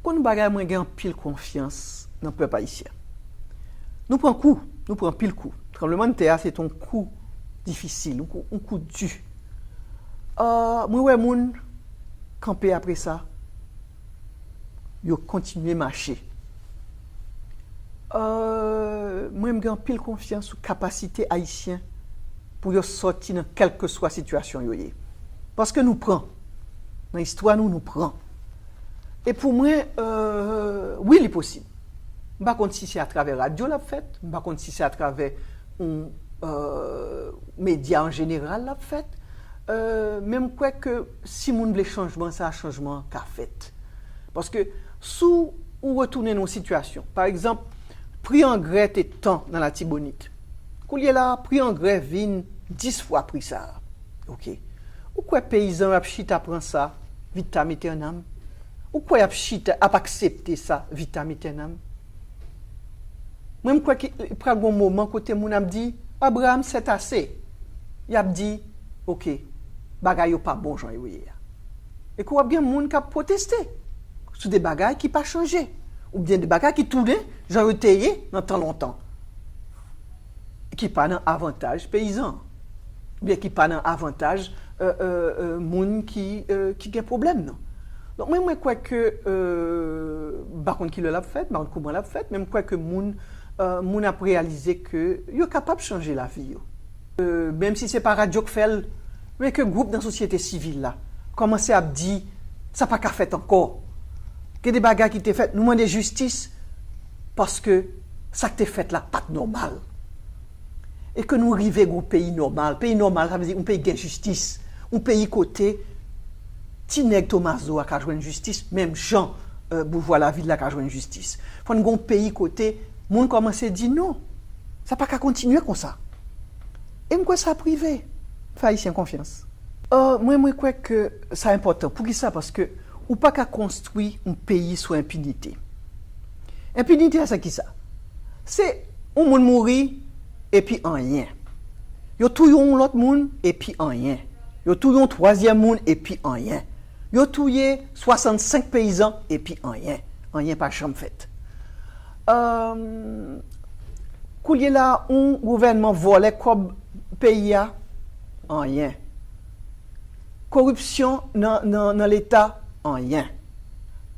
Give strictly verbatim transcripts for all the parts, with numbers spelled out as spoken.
Konn bagay, mwen gen anpil konfyans nan pèp ayisyen. Nou pran kou, nou pran anpil kou. Tranblemanntè a se te yon kou difisil, yon kou, yon kou di. Ah, mwen wè moun kanpe apre sa, yo kontinye mache. Euh, mwen, m gen anpil konfyans sou kapasite ayisyen pou yo sòti nan kèlkeswa sitiyasyon yo ye. Paske nou pran. Nan istwa nou, nou pran. E pou mwen, euh, wi, li posib. M pa konn si se atravè radyo l ap fèt, m pa konn si se atravè yon, euh, medya an jeneral l ap fèt, euh, men m kwè ke si moun vle chanjman, sa chanjman an ka fèt. Paske si w retounen nan yon sitiyasyon, pa egzanp, pri angrè te tan nan Latibonit. Koulye la, pri angrè vin dis fwa pri sa a. Oke. Ou kwè peyizan yo ap chita pran sa vitam aeternam? Ou kwè y ap chita, ap aksepte sa vitam aeternam? Mwen, m kwè ke pral gen yon moman kote moun ap di, Abraham, c'est assez. Y ap di, oke, bagay yo pa bon jan yo ye a. E ke w ap gen moun k ap pwoteste sou de bagay ki pa chanje, oubyen de bagay ki tounen jan yo te ye nan tan lontan, ki pa nan avantaj peyizan, oubyen ki pa nan avantaj, euh, euh, euh, moun ki, euh, ki gen pwoblèm nan. Donk, mwen, mwen kwè ke, euh, m pa konn kilè l ap fèt, m pa konn kouman l ap fèt, men m kwè ke moun, euh, moun ap reyalize ke yo kapab chanje lavi yo. Euh, menm si se pa radyo k fè l, men ke gwoup nan sosyete sivil la kòmanse ap di, sa pa ka fèt ankò. Gen de bagay ki te fèt, nou mande jistis, paske sa k te fèt la pa t nòmal. E ke nou rive gen yon peyi nòmal. Peyi nòmal, sa vle di yon peyi gen jistis. Yon peyi kote ti nèg Tomazo a ka jwenn jistis, menm jan, euh, boujwa lavil la ka jwenn jistis. Fò n gen yon peyi kote moun kòmanse di non, sa pa ka kontinye konsa. E m kwè sa ap rive. Fè Ayisyen konfyans. Euh, mwen, mwen kwè ke sa enpòtan. Poukisa? Paske ou pa ka konstwi yon peyi sou enpinite. Enpinite a, se kisa? Se yon moun mouri, epi anyen. Yo touye yon lòt moun, epi anyen. Yo touye yon twazyèm moun, epi anyen. Yo touye swasannsenk peyizan, epi anyen. Anyen pa janm fèt. Euh, koulye la, yon gouvènman vòlè kòb peyi a, anyen. Koripsyon nan, nan, nan Leta, anyen.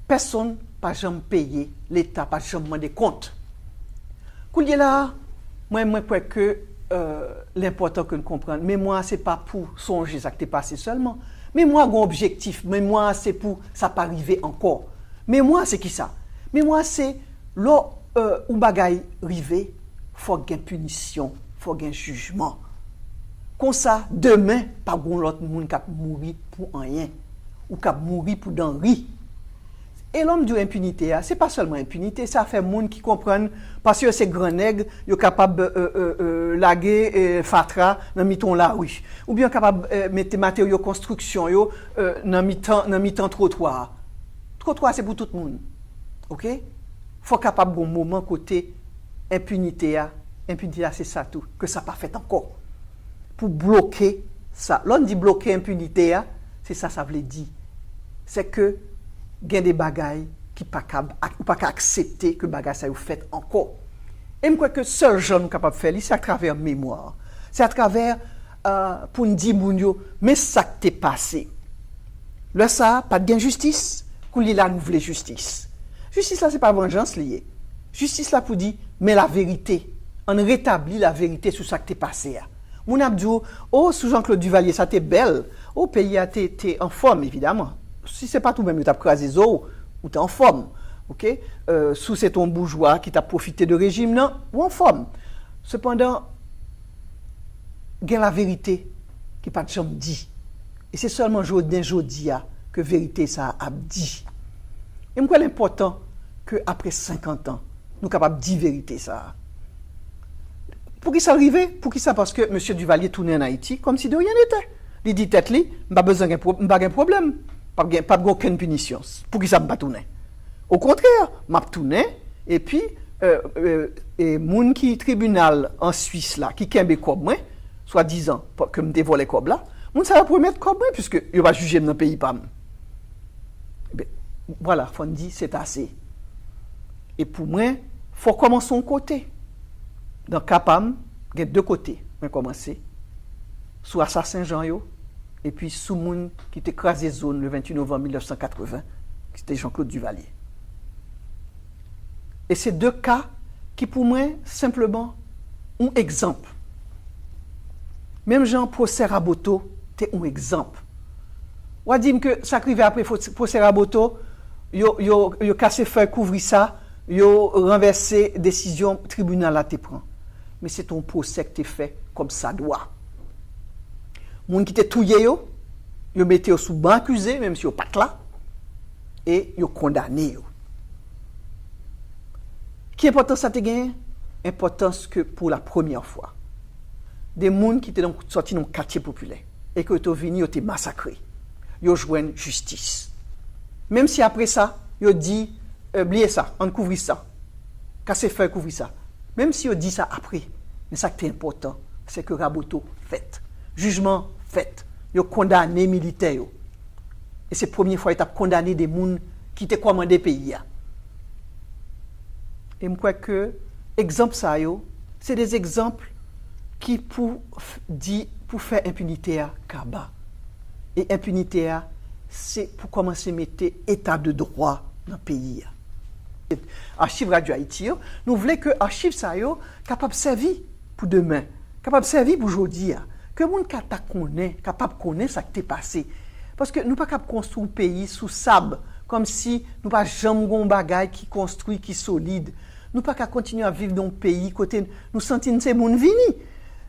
Pèsonn pa janm peye, Leta pa janm mande kont. Koulye la, mwen, mwen kwè ke, euh, l enpòtan ke n konprann, memwa a se pa pou sonje sa k te pase sèlman. Memwa a gen yon objektif, memwa a se pou sa pa rive ankò. Memwa a se kisa? Memwa a se lè, euh, yon bagay rive, fòk gen pinisyon, fòk gen jijman. Konsa, demen, p ap gen yon lòt moun k ap mouri pou anyen, ou k ap mouri pou dan ri. E lè m di w enpinite a, se pa sèlman enpinite, se afè moun ki konprann, paske yo se gran nèg, yo kapab, euh, euh, euh, lage, euh, fatra nan mitan yon lari, oubyen yo kapab, euh, mete materyo konstriksyon yo, euh, nan mitan, nan mitan twotwa a. Twotwa a se pou tout moun. Oke? Fò kapab gen yon moman kote enpinite a, enpinite a se sa tou, ke sa pa fèt ankò. Pou bloke sa. Lè n di bloke enpinite a, se sa sa vle di. Se ke gen de bagay ki pa ka, ou pa ka aksepte ke bagay sa yo fèt ankò. E m kwè ke sèl jan nou kapab fè li, se atravè memwa. Se atravè, euh, pou n di moun yo, men sa k te pase. Lè sa a, pa t gen jistis, koulye la nou vle jistis. Jistis la se pa vanjans li ye. Jistis la pou di, men laverite. Ann retabli laverite sou sa k te pase a. Moun ap di w, o, sou Jean-Claude Duvalier, sa te bèl. O, peyi a te, te anfòm, evidaman. Si se pa t ou menm yo t ap kraze zo w, ou te anfòm. Oke? Euh, si w se te yon boujwa ki t ap pwofite de rejim nan, ou anfòm. Sepandan, gen laverite ki pa t janm di. E se sèlman jounen jodi a ke verite sa a ap di. E m kwè l enpòtan ke apre senkant an, nou kapab di verite sa a. Poukisa l rive? Poukisa? Paske mesye Duvalier tounen ann Ayiti kòmsi de rien n'était. Li di tèt li, m pa bezwen gen pwo-, m pa gen pwoblèm. P ap gen, p ap gen okenn pinisyon. Poukisa m pa tounen? Okontrè, m ap tounen, epi, euh, euh, e moun ki tribinal an Swis la, ki kenbe kòb mwen, swadizan, pa-, ke m te vòlè kòb la, moun sa yo ap remèt kòb mwen, piske yo pa jije m nan peyi pa m. Ebyen, Vwala, fò n di se ase. E pou mwen, fò w kòmanse yon kote. Nan ka pa m, gen de kote mwen kòmanse. Sou asasen Jan yo, epi sou moun ki te kraze zo n le venntuit novanm mil nèf san katreven, ki se te Jean-Claude Duvalier. E se de ka ki pou mwen senpleman yon egzanp. Menm jan pwosè Raboto te yon egzanp. W a di m ke sa k rive apre fo- pwosè Raboto, yo, yo, yo kase fèy kouvri sa, yo ranvèse desizyon tribinal la te pran. Men se te yon pwosè k te fè kòmsadwa. Moun ki te touye yo, yo mete yo sou ban akize, menm si yo pa t la, e yo kondane yo. Ki enpòtans sa te genyen? Enpòtans ke pou la premyè fwa, de moun ki te nan, sòti nan katye popilè e ke yo te vini, yo te masakre, yo jwenn jistis. Menm si apre sa, yo di, "Eh, bliye sa, ann kouvri sa. Kase fèy kouvri sa." Menm si yo di sa apre, men sa k te enpòtan, se ke Raboto fèt. Jijman fèt. Yo kondane militè yo. E se premye fwa yo t ap kondane de moun ki te kòmande peyi a. E m kwè ke egzanp sa yo, se de egzanp ki pou f- di, pou fè enpinite a kaba. E enpinite a, se pou kòmanse mete eta de dwa nan peyi a. Achiv Radyo Ayiti yo, nou vle ke achiv sa yo kapab sèvi pou demen, kapab sèvi pou jodi a, ke moun ka ta konnen, kapab konnen sa k te pase. Paske nou pa kab konstwi yon peyi sou sab, kòmsi nou pa janm gen yon bagay ki konstwi, ki solid. Nou pa ka kontinye ap viv nan yon peyi kote nou santi n se moun vini.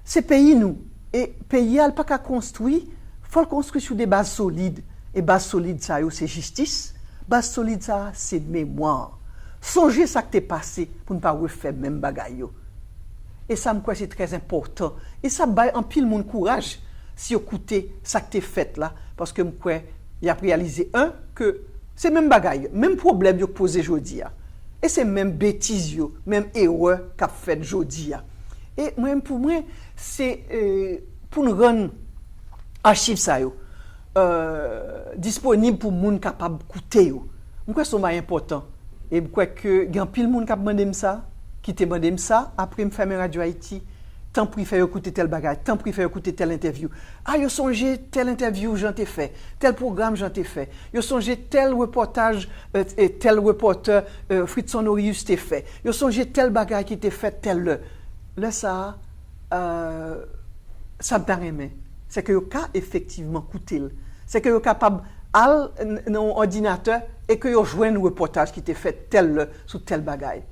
Se peyi nou. E peyi a, l pa ka konstwi, fò l konstwi sou de baz solid. E baz solid sa yo, se jistis. Baz solid sa a, se memwa. Sonje sa k te pase pou n pa refè menm bagay yo. E sa, m kwè se trè enpòtan. E sa bay anpil moun kouraj si yo koute sa k te fèt la, paske m kwè y ap reyalize, en, ke se menm bagay yo, menm pwoblèm yo k poze jodi a. E se menm betiz yo, menm erè k ap fèt jodi a. E mwen, pou mwen, se, eh, pou n rann achiv sa yo, eh, disponib pou moun kapab koute yo. M kwè se yon bagay enpòtan. E m kwè ke gen anpil moun k ap mande m sa, ki te mande m sa, apre m fèmen Radyo Ayiti, tanpri fè yo koute tèl bagay, tanpri fè yo koute tèl entèvyou. A, yo sonje tèl entèvyou Jan te fè, tèl pwogram Jan te fè. Yo sonje tèl repòtaj, eh, eh, tèl repòtè, eh, Fritson Orius te fè. Yo sonje tèl bagay ki te fèt tèl lè. Lè sa a, eh, sa m ta renmen, se ke yo ka efektivman koute l. Se ke yo kapab al n- nan yon òdinatè e ke yo jwenn repòtaj ki te fèt tèl lè sou tèl bagay.